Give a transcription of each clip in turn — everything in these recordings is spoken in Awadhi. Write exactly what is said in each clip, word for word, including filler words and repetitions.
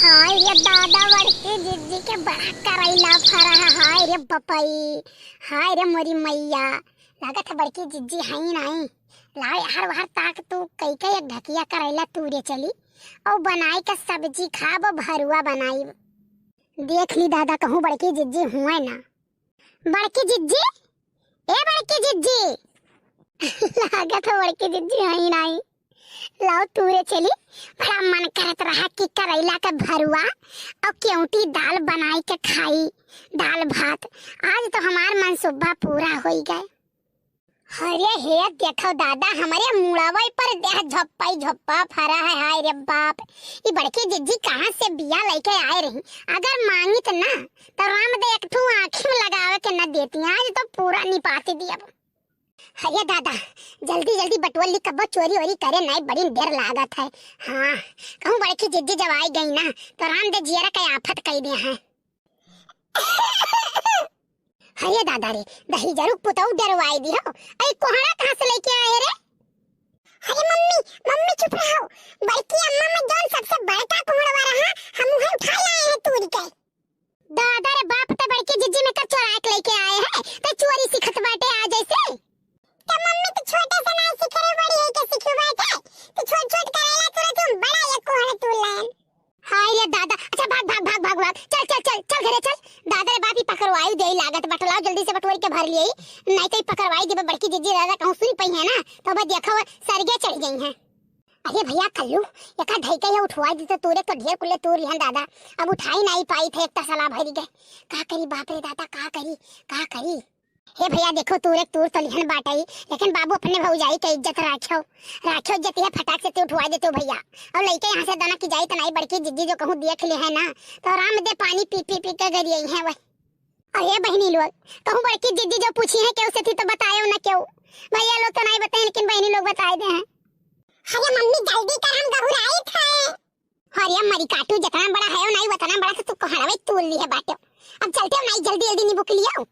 हाय रे दादा, बड़की जिज्जी के बड़ा करैला फरा है। हाय रे बपई, हाय रे मोरी मैया, लागत है बड़की जिज्जी हई नाई। लाओ हर वहर ताक तू कई के एक ढकिया करैला तूरे चली, और बनाई के सब्जी खाब, भरुआ बनाई। देख ली दादा, कहूँ बड़की जिज्जी हुए ना। बड़की जिज्जी, ए बड़की जिज्जी। लागत है बड़की जिज्जी हई नाई। लाओ तूरे चली, बड़ा मन करत रहा कि करैला के भरुआ और केवटी दाल बनाई के खाई, दाल भात। आज तो हमार मनसूबा पूरा होई गए। अरे हे देखो दादा, हमरे मुड़वई पर देह झप्पई झप्पा फरा है। हाय रे बाप, ई बड़की जिज्जी कहाँ से बिया लेके आए रही? अगर मांगित ना, तो राम दे एक ठू आँखी में लगावे के न देती। आज तो पूरा निपाती दिया। अरे दादा, जल्दी जल्दी बटोर ली, कब्बो चोरी ओरी करे नाई, बड़ी देर लागत है। हाँ, कहूँ बड़की जिज्जी जब आई गई ना, तो राम दे जियरा के आफत कई दे हैं। अरे दादा रे, दहिजरू पुतऊ डरवाई दी हो। अई कोहड़ा कहाँ से लेके आए रे? अरे मम्मी, मम्मी चुप रहो। बड़की अम्मा में जौन सबसे बड़का कोहड़वा रहा, हम उहे उठा लाए हैं तूर के। दादा रे बाप, ते बड़की जिज्जी में कर चोराए के लेके आए हैं, ते चोरी सिखत बाटे आ जैसे। तो मम्मी तो छोटे से नाई सीखे रे, बड़ी है के सीखू बाटे। तो छोट छोट करैला तुरत हम बड़ा ये कोहड़ा तूर लायन। हाय रे दादा, अच्छा भाग भाग भाग भाग भाग, चल चल चल चल घरे चल। दादा रे बाप, ई पकड़वाई दे लागत, बटलाओ जल्दी से बटोर के भर लिए, नाई तो ई पकड़वाई देबे बड़की जिज्जी, दादा कहूँ सुन पई है ना, तो अब देखो सरगे चढ़ गई हैं। अरे भैया कल्लू, एका ढई के ये उठवाई देते, तूरे तो ढेर कुल्ले तूर लिहन दादा, अब उठाई नाई पाई थे, एक तसला भरी गए। का करी बाप रे दादा, का करी, का करी? हे भैया देखो, तूरे तूर तो लिहन बाटई, लेकिन बाबू अपने भौजाई के इज्जत राखो, राखो इज्जत, ये फटाक से तू उठवाई देते हो भैया। और लइके यहाँ से दाना की जाई त नाई बड़की जिज्जी जो कहूँ देख ली है ना, तो राम दे पानी पी पी पी के गरियई है वह। अरे बहिनी लोग, कहूँ बड़की जिज्जी जो पूछी है केहू से थी तो बतायो ना केहू। भैया लोग तो नाई बताए, लेकिन बहिनी लोग बताए दे हैं। अरे मम्मी जल्दी कर, हम गहुराई थे। अरे मरी काटू, जितना बड़ा है नाई उतना बड़ा तो तू कोहड़वे तूर ली है बाटे। अब चलते हो नाई, जल्दी जल्दी नींबू के लिए आओ।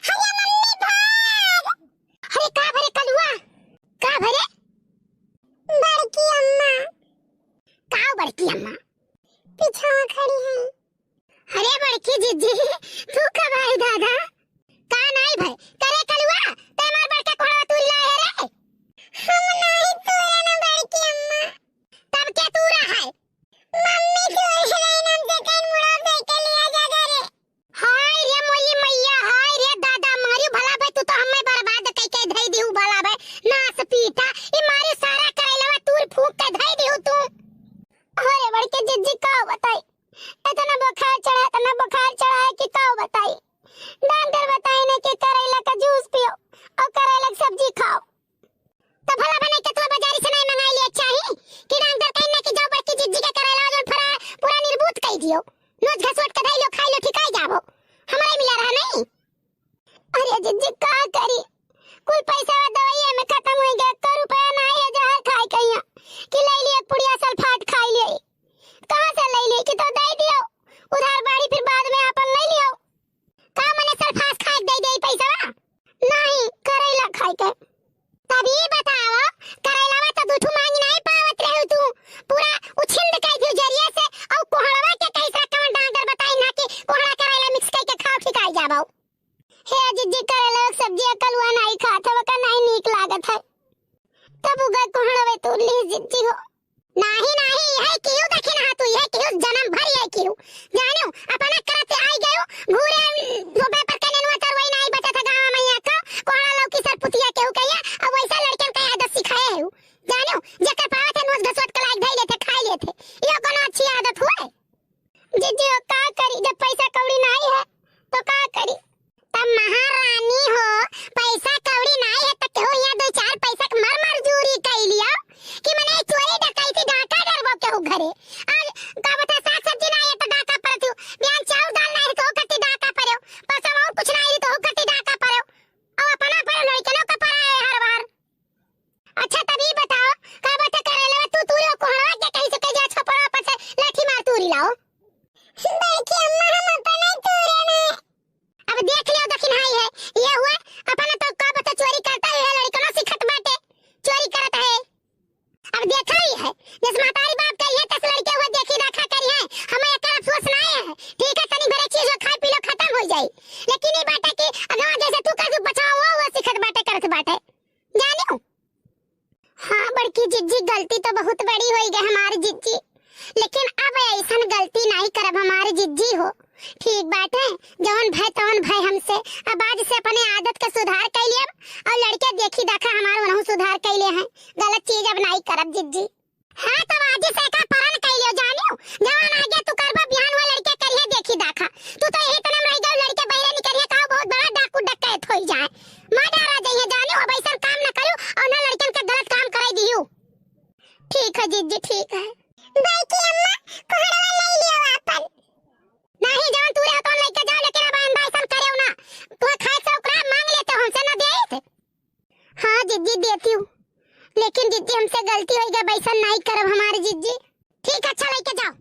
अरे मम्मी भाग। अरे का भरे कलुआ, का भरे? बड़की अम्मा। का बड़की अम्मा? पीछा खड़ी है। अरे बड़की जिज्जी, तू कब आई दादा? का नाई भाई, करे कलुआ, ते मार बड़का कोहड़ा तू लाए रे? हम नाई तूरे ना बड़की अम्मा। तब के तूरा है? मम्मी तूरे रही, हमसे कहीं मुड़ा फेंक के लिया जा करे। हाय रे मोरी मैया, हाय रे दादा, मारियो भला भाई, तू तो हमें बर्बाद कई के धई दिहू भला भाई, नास पीटा, ई मारी सारा करैलवा तूर फूंक के धई दिहू तू। अरे बड़के जिज्जी का बताई, इतना बुखार चढ़ा, इतना बुखार चढ़ा है कि का बताई। डॉक्टर बताए ने कि करैला का जूस पियो और करैला की सब्जी खाओ। तो भला बने के तू बाजारी से नहीं मंगाई लिया चाही कि डॉक्टर कहीं ना कि जाओ बड़की जिज्जी के करैला वजन फरा पूरा निर्बूत कई दियो। नोच घसोट के धई लो, खाई लो, ठिकाई जाबो। हमारे मिला रहा नहीं। अरे जिज्जी का करी, कुल पैसा दवाई में खत्म हो गया, एको रुपया ना है जहर खाए कहिया कि ले लिए पुड़िया सल्फाट खाई लिए। कहाँ से ले लिए कि तो दे दियो उधार बाड़ी, फिर बाद में अपन ले लियो। का मने सल्फास खाए के दे दे पैसा? नहीं, करैला खाए के। तब ई बताओ, करैलावा तो दू ठू मांगी नहीं पावत रहे तू, पूरा उछिंद के फिर जरिया से, और कोहड़वा के कैसा कौन डॉक्टर बताई ना कि कोहड़ा करैला मिक्स करके खाओ ठिकाई जाबो। हे जिज्जी, करैला के सब्जी कलुआ नहीं खात है, ओका नहीं नीक लागत है। तब उगा कोहड़वे तू ली जिज्जी हो। नाही, नाही, यह कियो देखी ना तू, यह कियो जन्म भर यह कियो। जानो, अपना करते आई गयो, घूरे धोबे पर के नेनुआ चरवाई नाही बचा था गाँव में यहाँ का, कोहड़ा लौकी सरपुतिया केहू कहिया, अब वैसा लड़कियन का आदत सिखाए है। जानो, जेकर पावत है नोच घसोट के लायक धई लेते, खाई लेते। यो कोनो अच्छी आदत हुए? जिज्जी हो का करी, जब पैसा कौड़ी नाही है, तो का करी? तब महारानी हो, पैसा कौड़ी नाही है, तो केहू यहाँ दो चार पैसा के मर मजदूरी कई लियो, कि मने चोरी डकैती डाका डरबो केहू घरे। आज का बता, साग सब्जी नाही है, तो डाका परत हो, बिहान चाउर दाल नाही है, तो कति डाका परो, परसों और कुछ नाही है, तो कति डाका परो, और अपना परो, लड़के लोग का परा है हर बार। अच्छा, तब ई बताओ, का बात करेला तू, तू लो कोहड़ा के कहीं से कह जा, छपरा पर से लाठी मार तूरी लाओ। बड़की अम्मा, हम अपने तूरे ने। अब देख लियो, दखिन हाई है, ये हुआ, अपना तो का बात चोरी करता है, लड़कनो सिखत बाटे, चोरी करत है। अब देखा ही है, जस मातारी बाप के ये तस लड़के हुए देखी रखा करी हमें एकर अफसोस नाहीं है। ठीक है, तनी भरे चीज खाए पी लो, खतम होइ जाई। लेकिन ई बाटे कि अगवा जैसे तू कर तू बचाओ, वो, वो सिखत बाटे, करत बाटे। जानियो? हाँ बड़की जिज्जी, गलती तो बहुत बड़ी होइ गई हमारी जिज्जी, लेकिन अब ऐसन गलती नाहीं करब हमारी जिज्जी हो। ठीक बाटे, जवन भय तवन भय हमसे। अब आज से अपने आदत के सुधार कइ लेब और लड़के देखी देखा हमार उनहु सुधार कइ ले हैं। गलत चीज अब नाहीं करब जिज्जी। हाँ, तो आज से एकर प्रण कइ लियो जानियो, जवन आगे तू करबा बिहान वो लड़के करिहे देखी देखा। तू तो यही तने में रह गयो, लड़के बहरे निकरिहे, कहो बहुत बड़ा डाकू डकैत होइ जाए, मार डारा जइहे जानियो। अब ऐसन काम न करू और न लड़कन के गलत काम करे दियो। ठीक है जिज्जी, ठीक है। बड़की अम्मा, कोहड़वा ले लियो आपन। नहीं, जवन तू रहे तवन लेके जाओ, लेकिन अब आइंदा ऐसन करेउ ना। तुम्हें खाए से ओकरा मांग लेते हो, हमसे ना देत। हाँ जिज्जी, देती हूँ, लेकिन जिज्जी हमसे गलती होइ गई, वैसन नाहीं करब हमारे जिज्जी। ठीक, अच्छा लेके जाओ।